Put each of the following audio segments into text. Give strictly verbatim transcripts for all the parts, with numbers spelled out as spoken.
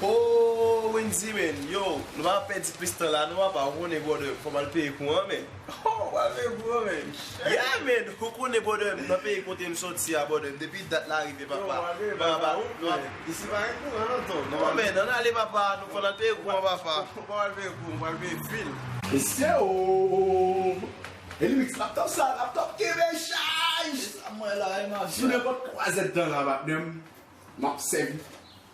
Oh, Wendy, man. Yo, nou pa pèdi plis tan la, non, papa. Ou konnen, brother, fò m al peye kouran, man. Oh, w al peye kouran, man. Yeah, man. Ou konnen, brother, nan peyi kote m soti a, brother, depi dat la rive, papa. Yo, w al peye, papa, papa, ou, man. Isi pa gen kouran, non, tonton. Non, man, ann ale, papa. Nou fò n al peye kouran, papa. Ou pa al peye kouran, ou al peye fil. Mesye, oh. Elimix, laptop sa, laptop kenbe chaj. Sa mwen la, e ma sou nenpòt twa zèdtan la, patnè m, m ap sèvi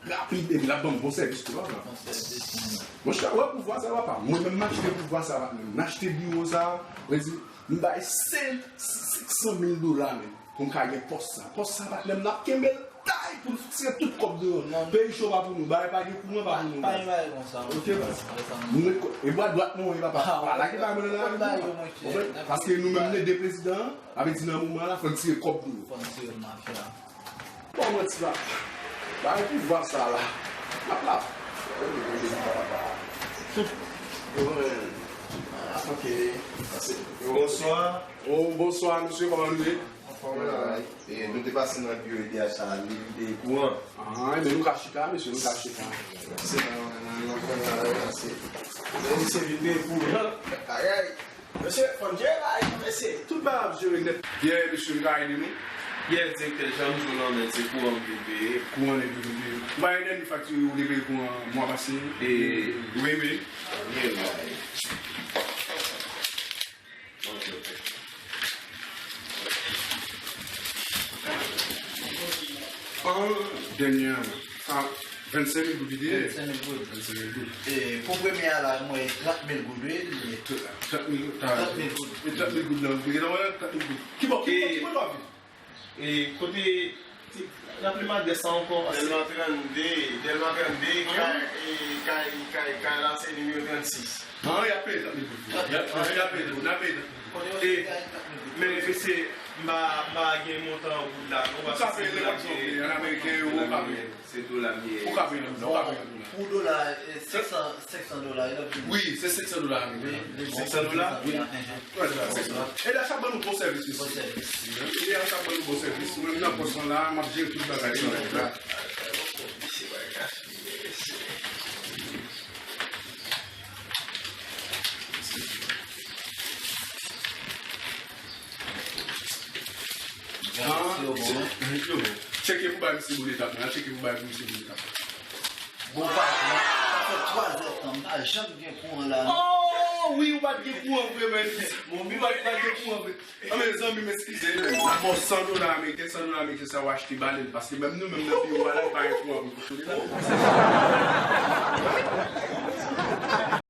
rapid, epi l ap ban m bon sèvis tou, papa. Bon sèvis, mwen. Monchè, wè pouvwa sa, papa. Mwen menm, m achte pouvwa sa, patnè m. M achte biwo sa, mwen di, m bay senk, senk san mil dola, menm, pou m ka gen pòs sa. Pòs sa, patnè m, n ap kenbe l tay pou n tire tout kòb deyò. Non. Peyi cho pa pou nou, bagay pa gen kouran pa pou nou. Pa gen bagay konsa. Ok, baz. Mwen ret ko-, e bwa dwat mwen, papa. Ah, pa lage bay mwen nan lari, non. Paske nou menm, nou de prezidan an, sa vle di nan moman la, fò n tire kòb nou. Fò n tire mafya. Bon, mwen ti la. Ba epi vwa sa la. N ap la. Ok. Bonswa. Oh, bonswa, mesye, kòman nou ye? Anfòm, la. E, nou te pase nan biwo E D H la, li vide kouran. Ah, men nou ka chita, mesye, nou ka chita. Se nan, nan, nan kwen la, la, se. Men misye vide kouran. Ayay. Mesye, fò n jere bagay yo, mesye. Tout bagay ap jere nèt. Byen, mesye, m ka ede nou? Byen, direktè, jan m di w lan, men se kouran m vin peye. Kouran li vin peye. Ou pa gen dènye fakti ou te peye kouran mwa pase? E, wi, wi. Byen, bagay. Ok, ok. An dènye an, sa vennsenk mil goud li te ye? Vennsenk mil goud. Vennsenk mil goud. E, pou premye a la, mwen, trant mil goud, wi, li ye. Trant mil goud. Trant mil goud. E trant mil goud nan, ou te gentan wè trant mil goud. Ki bò, ki bò, ki bò w ap viv? E kote, ti, raple m adrès la ankò. Dèlma trannde, Dèlma trannde, kay, e, kay, kay, kay la se nimewo trannsis. An, y ap peye trant mil goud. Y ap, y ap peye trant mil goud. N ap peye trant mil goud. E, men, mesye, m pa, m pa gen montan an goud la, non, paske se dola m ye. An ameriken, ewo, ou ka peye. Se dola m ye. Ou ka peye nan dola, ou ka peye nan dola. Pou dola, e, senk san, senk san dola, e l ap vini. Wi, se senk san dola ameriken. Senk san dola? Wi. Wè, senk san dola. E la, sa ban nou bon sèvis, mesye. Bon sèvis. E la, sa ban nou bon sèvis. Mwen, nan pòs lan la, m ap jere tout bagay sa la. Tcheke pou bay misye boul etap la, tcheke pou bay misye boul etap la. Bon, patwon, sa fè twa zè tan, m pa janm gen kouran la, non. Oh, wi, ou pa t gen kouran vre, men. Bon, ou pa t gen kouran vre. An, mezanmi, m eskize, men. Bon, san dola ameriken, san dola ameriken, sa w achte balèn, paske menm nou menm nan biwo a la, nou pa gen kouran pou fonksyone la.